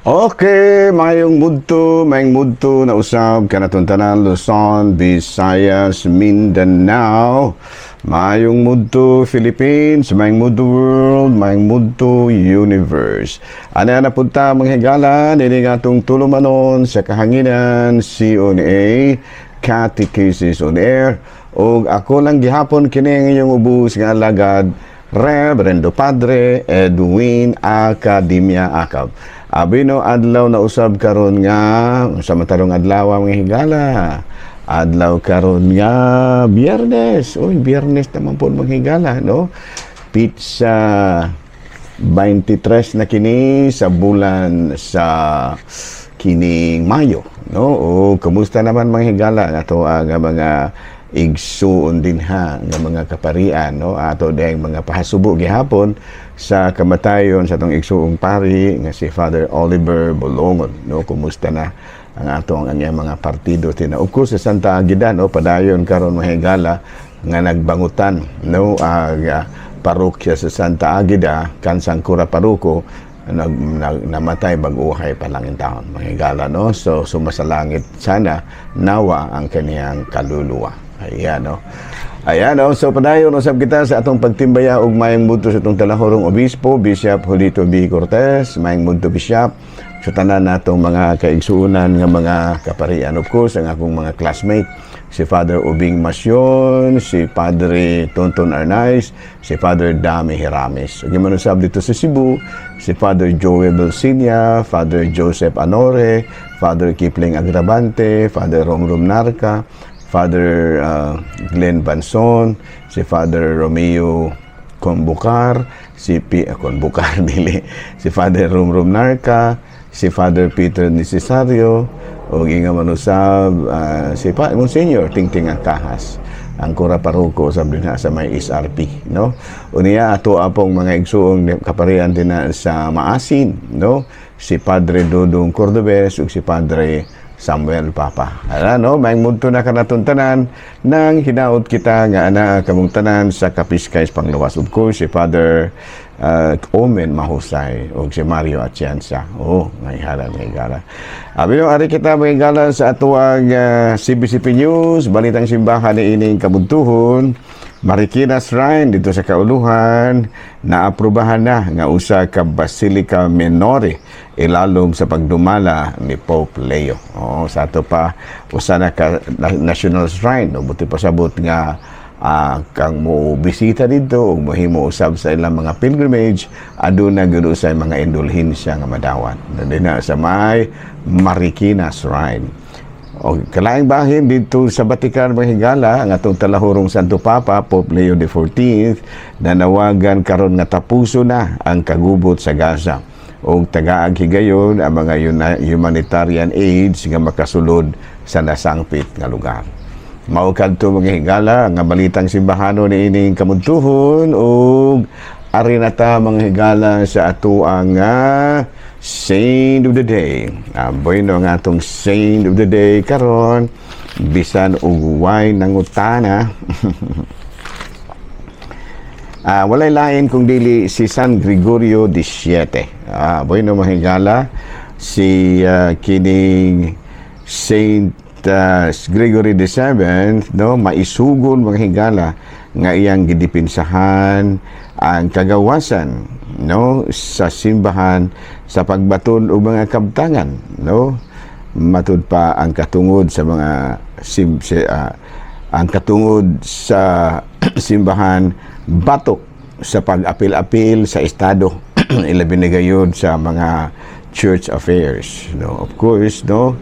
Okay, mayong mudto na usab kanatong tanan, Luzon, Visayas, Mindanao. Mayong mudto Philippines, mayong mudto world, mayong mudto universe. Ana na punta, mga higala, nini nga atong tulumanon sa kahanginan, CONA, Catechesis on Air. Og ako lang gihapon kini ang inyong ubos nga alagad, Reverendo Padre Edwin Academia Acab. Abino adlaw na usab karon nga sa matarong adlaw, mga higala. Adlaw karon nga Biyernes. Uy, Biyernes naman po, mga higala, no? Petsa 23 na kini sa bulan sa kining Mayo, no? O kumusta naman, mga higala, ato ang mga igsuon dinha nga mga kaparian, no? Ato dayang mga pahasubo gihapon sa kamatayon sa atong igsuong pari nga si Father Oliver Bolongon, no? Kumusta na ang atong ang iyang mga partido tina? Of course, sa Santa Agueda, no? Padayon karon, mga higala, nga nagbangutan, no, ang parokya sa Santa Agueda kansang kura paroko namatay bag-uhay pa lang in taon, mga higala, no? So sumasalangit sana nawa ang kaniyang kaluluwa. Ayan, no? Ayan, no? So padayon usab kita sa atong pagtimbaya og mayong budto sa atong talahorong obispo, Bishop Julito B. Cortez. Mayong budto, Bishop, sa tanan natong mga kaigsuonan nga mga kaparian. Of course, ang akong mga classmate, si Father Ubing Masyon, si Padre Tonton Arnaiz, si Father Dami Hiramis. Ug man usab dito sa Cebu, si Father Joey Belsinia, Father Joseph Anore, Father Kipling Agrabante, Father Romrom Narca, Father Glenn Banson, si Father Romeo Conbucar, si P. Conbucar dili, si Father Romrom Narca, si Father Peter Necesario, ug inga man usab si Monsignor Tingting Angkahas, ang kura paroko sa dinha sa may SRP, no? Unya ato apong mga igsuong kaparian dinha sa Maasin, no? Si Padre Dodong Cordobes ug si Padre Samuel Papa. Ala, no, may mudto na kanatong tanan nang hinaot kita nga ana kamong tanan sa Kapiskay Panglawas. Of course, si Father Omen Mahusay ug si Mario Atienza. Oh, may hala, may gala. Abi no, ari kita, mga gala, sa atuang CBCP News, balitang simbahan ni ining kabuntuhon. Marikina Shrine dito sa Kauluhan naaprubahan na nga usa ka Basilica Minore ilalom sa pagdumala ni Pope Leo. Oh, sa ato pa usa na ka national shrine, no? Buti pasabot nga kang mo bisita dito ug mohimo usab sa ilang mga pilgrimage, aduna gyud usay mga indulhensya nga madawat dinha sa may Marikina Shrine. O kalaing bahin dito sa Vatican, mga higala, ang atong talahurong Santo Papa Pope Leo XIV nanawagan karon nga tapuso na ang kagubot sa Gaza ug tagaag higayon ang mga humanitarian aids nga makasulod sa nasangpit nga lugar. Mao kadto, mga higala, nga balitang simbahano ni ining kamuntuhon ug ari na ta, mga higala, sa atoang nga Saint of the Day. Bueno ang atong Saint of the Day karon bisan og way nangutana. Walay lain kung dili si San Gregorio XVII. Bueno, mga higala, si kining Saint Gregory VII, no, maisugon, mga higala, nga iyang gidipinsahan ang kagawasan, no, sa simbahan sa pagbaton og mga kabtangan, no? Matud pa ang katungod sa mga sim, si, ang katungod sa simbahan batok sa pag-apil-apil sa estado, ilabi na gayud sa mga church affairs, no? Of course, no,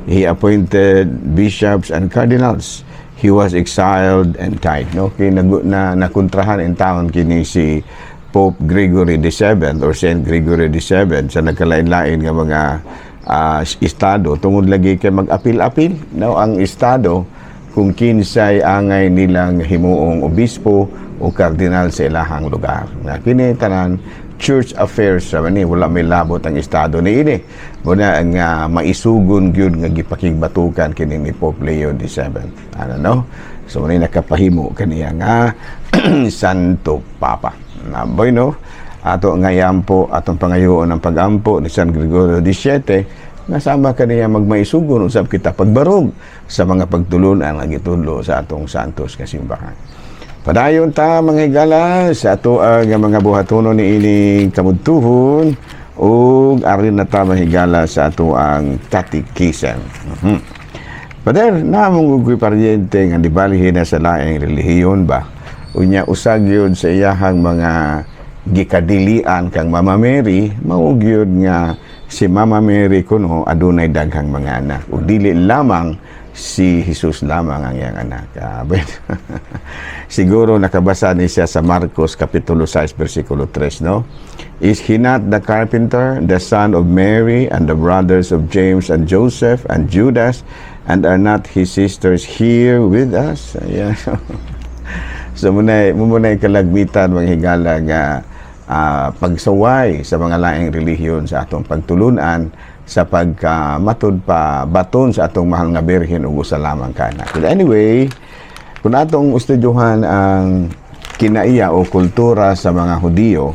he appointed bishops and cardinals. He was exiled and died, no? Kay na nakontrahan in town kini si Pope Gregory VII or Saint Gregory VII sa nagkalain-lain nga mga estado tungod lagi kay mag-apil-apil, no, ang estado kung kinsay angay nilang himuong obispo o kardinal sa ilahang lugar. Na kini tanan church affairs sa ni, wala may labot ang estado ni ini. Muna ang maisugon gyud nga gipakigbatukan kini ni Pope Leo VII. Ano, no? So ni nakapahimo kaniya nga Santo Papa. Na boy, no? Ato nga iampo, atong pangayoon ang pagampo ni San Gregorio XVII nga sama kaniya magmaisugon usab kita pagbarog sa mga pagtulunan nga gitudlo sa atong santos nga simbahan. Padayon ta, mga higala, sa ato ang mga buhatonon ni ining kamudtuhon ug arin na ta, mga higala, sa ato ang katikisem. Pader, namong ugoy paryente nga dibalihin na sa laing relihiyon ba? Unya usag yun sa iyahang mga gikadilian kang Mama Mary, mao gyud nga si Mama Mary kuno adunay daghang mga anak. Ug dili lamang si Jesus lamang ang iyang anak. Ah, siguro nakabasa ni siya sa Marcos Kapitulo 6 versikulo 3, no? "Is he not the carpenter, the son of Mary, and the brothers of James and Joseph and Judas, and are not his sisters here with us?" Ayan. So munay kalagmitan, mga higala, nga pagsaway sa mga laing relihiyon sa atong pagtulunan sa pagka matud pa baton sa atong mahal nga Birhen ug usa lamang ka anak. But anyway, kung atong estudyuhan ang kinaiya o kultura sa mga Hudiyo,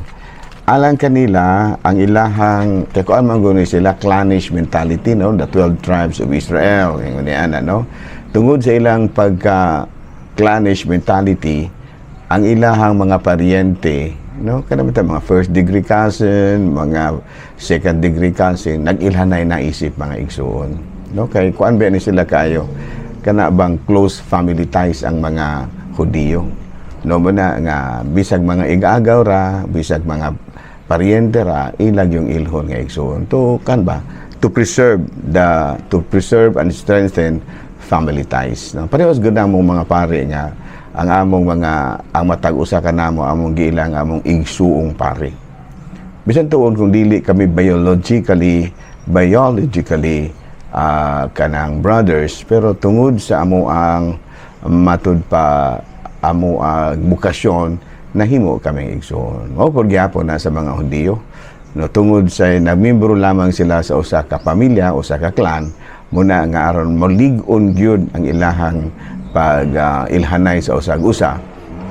alang kanila ang ilahang kay kuan man guni sila, clannish mentality, no, the 12 tribes of Israel ingon ni ana, no? Tungod sa ilang pagka clannish mentality, ang ilahang mga paryente, no, kanang mga first degree cousin, mga second degree cousin, nag-ilhanay naisip, mga igsuon, no? Kay kuan ba ni sila kayo, kana bang close family ties ang mga Hudiyo, no? Mo na nga bisag mga igagaw ra, bisag mga paryente ra, ilag yung ilhon nga igsuon to kan ba to preserve and strengthen family ties, no? Parehas gud among mga pare nga ang among mga ang matag usa ka namo, among giilang among igsuong pare, bisan tuon kung dili kami biologically kanang brothers, pero tungod sa amo ang matud pa amo ang bukasyon, nahimo kaming igsuon. Mao por gyapon na sa mga Hudiyo, no? Tungod sa nagmembro lamang sila sa usa ka pamilya, usa ka clan, muna nga aron molig-on gyud ang ilahang pag ilhanay sa usag usa,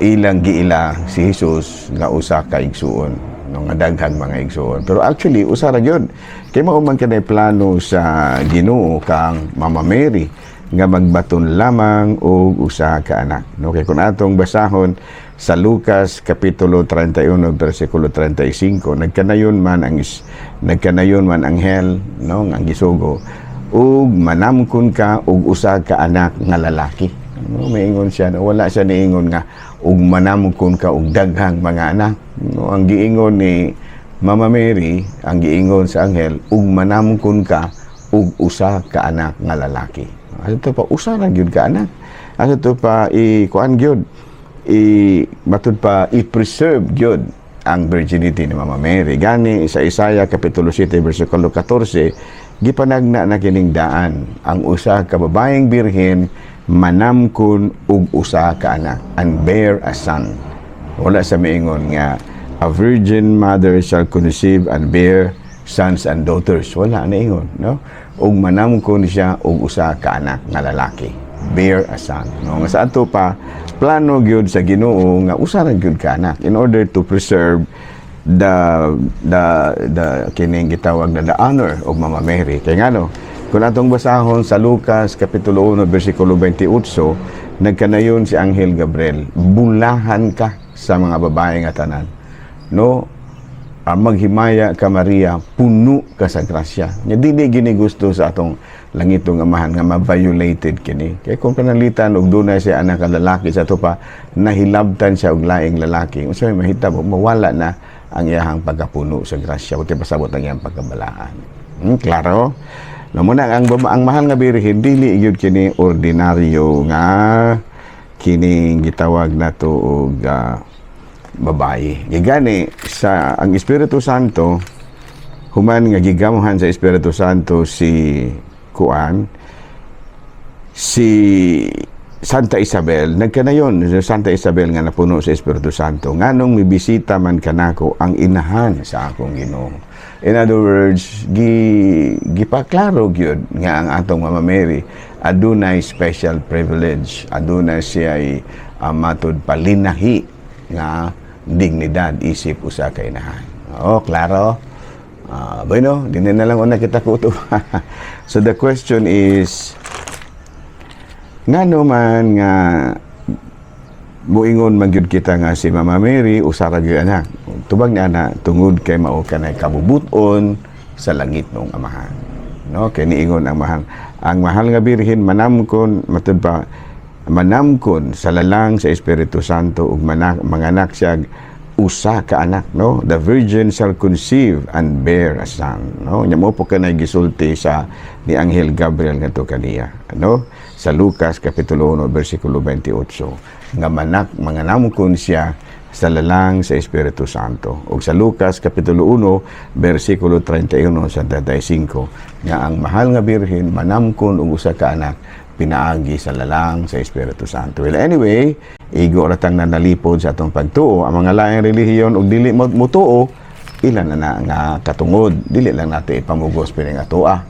ilang giila si Jesus nga usa ka igsuon, no, nga daghang mga igsuon, pero actually usa ra gyud, kay mao man kanay plano sa Ginoo kang Mama Mary nga magbaton lamang og usa ka anak, no? Kay kung atong basahon sa Lucas Kapitulo 31 bersikulo 35, nagkanayon man anghel, no, nga gisugo, "Ug manamkon ka og usa ka anak nga lalaki," no? Maingon siya, no? Wala siya niingon nga "ug manamkon ka og daghang mga anak," no? Ang giingon ni Mama Mary, ang giingon sa anghel, "Ug manamkon ka og usa ka anak nga lalaki." Asa to pa usa ra gyud ka anak. Asa to pa i kuan gyud, i matud pa i-preserve gyud ang virginity ni Mama Mary. Gani sa Isaiah Kapitulo 7 bersikulo 14, gipanagna na kining daan, ang usa ka babaeng birhen manamkon og usa ka anak, "and bear a son." Wala sa miingon nga "a virgin mother shall conceive and bear sons and daughters." Wala na ingon, no? Ug manamkon siya og usa ka anak nga lalaki. "Bear a son." No, nga sa ato pa plano gyud sa Ginoo nga usa ra gyud ka anak in order to preserve the kining gitawag na the honor of Mama Mary. Kay ngano, kung atong basahon sa Lucas Kapitulo 1 bersikulo 28, nagkanayon si Anghel Gabriel, "Bulahan ka sa mga babae nga tanan." No? Maghimaya ka, Maria, puno ka sa grasya. Nya dili gini gusto sa atong langitong Amahan nga ma-violated kini. Kay kung pananglitan og dunay siya anak ka lalaki, sa ato pa nahilabtan siya og laing lalaki, unsa may mahitabo? Mawala na ang iyahang pagkapuno sa grasya, uti pasabot ang iyang pagkabalaan. Klaro? No, muna ang mahal nga Birhen dili gyud kini ordinaryo nga kining gitawag nato og babae. Gigani sa ang Espiritu Santo, human nga gigamhan sa Espiritu Santo si kuan, si Santa Isabel, nagkanayon si Santa Isabel nga napuno sa Espiritu Santo, "Nganong mibisita man kanako ang inahan sa akong Ginoo?" In other words, gipaklaro gyud nga ang atong Mama Mary adunay special privilege, adunay siya matud palinahi nga dignidad isip usa ka inahan. Oh, klaro. Ah, bueno, dinhi na lang una kita kutob. So the question is, ngano man nga muingon man gyud kita nga si Mama Mary usa ra gyud anak? Tubag ni ana, tungod kay mao kanay kabubuton sa langit nung Amahan, no? Kay niingon ang mahal nga Birhen manamkon, matud pa, manamkon sa lalang sa Espiritu Santo ug manganak siya usa ka anak, no? The virgin shall conceive and bear a son, no? Nya mao po kanay gisulti sa ni Anghel Gabriel ngadto kaniya, no, sa Lucas kapitulo 1 bersikulo 28, nga manganamkon siya sa lalang sa Espiritu Santo, ug sa Lucas kapitulo 1 bersikulo 31 sa 35, nga ang mahal nga Birhen manamkon og usa ka anak pinaagi sa lalang sa Espiritu Santo. Well, anyway, igo ra tang nanalipod sa atong pagtuo. Ang mga laing relihiyon ug dili mo mutuo, ilan na na nga katungod. Dili lang nato ipamugos pining atoa.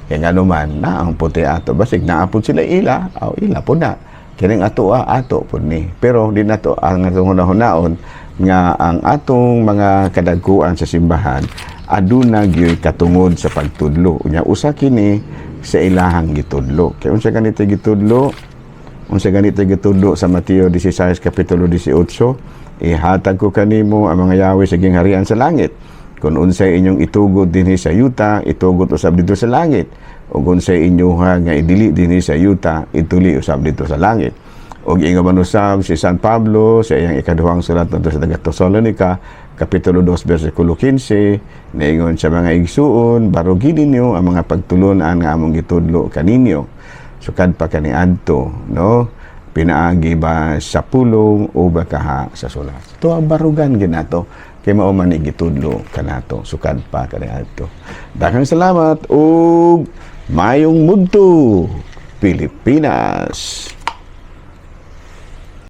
Kay ngano man na ang puti ato, basig naa pud sila ila, aw ila pud na. Kining atoa, ato pud ni. Pero di nato ang atong hunahunaon nga ang atong mga kadagkuan sa simbahan aduna gyoy katungod sa pagtudlo. Unya usa kini sa ilahang gitudlo. Kay unsa ganito gitudlo? Unsa ganito gitudlo sa Mateo 16 kapitulo 18? "Ihatag ko kanimo ang mga yawi sa gingharian sa langit. Kung unsay inyong itugod dinhi sa yuta, itugot usab didto sa langit. Ug unsay inyoha nga idili dinhi sa yuta, ituli usab didto sa langit." Ug ingon man usab si San Pablo sa iyang ikaduhang sulat ngadto sa taga Tesalonica, kapitulo 2 bersikulo 15, niingon sa mga igsuon, "Barugi ninyo ang mga pagtulunan nga among gitudlo kaninyo sukad pa kaniadto," no, pinaagi ba sa pulong o bakaha sa sulat. To ang barugan ginato kay mao man ni gitudlo kanato sukad pa kaniadto. Daghang salamat ug maayong mudto, Pilipinas.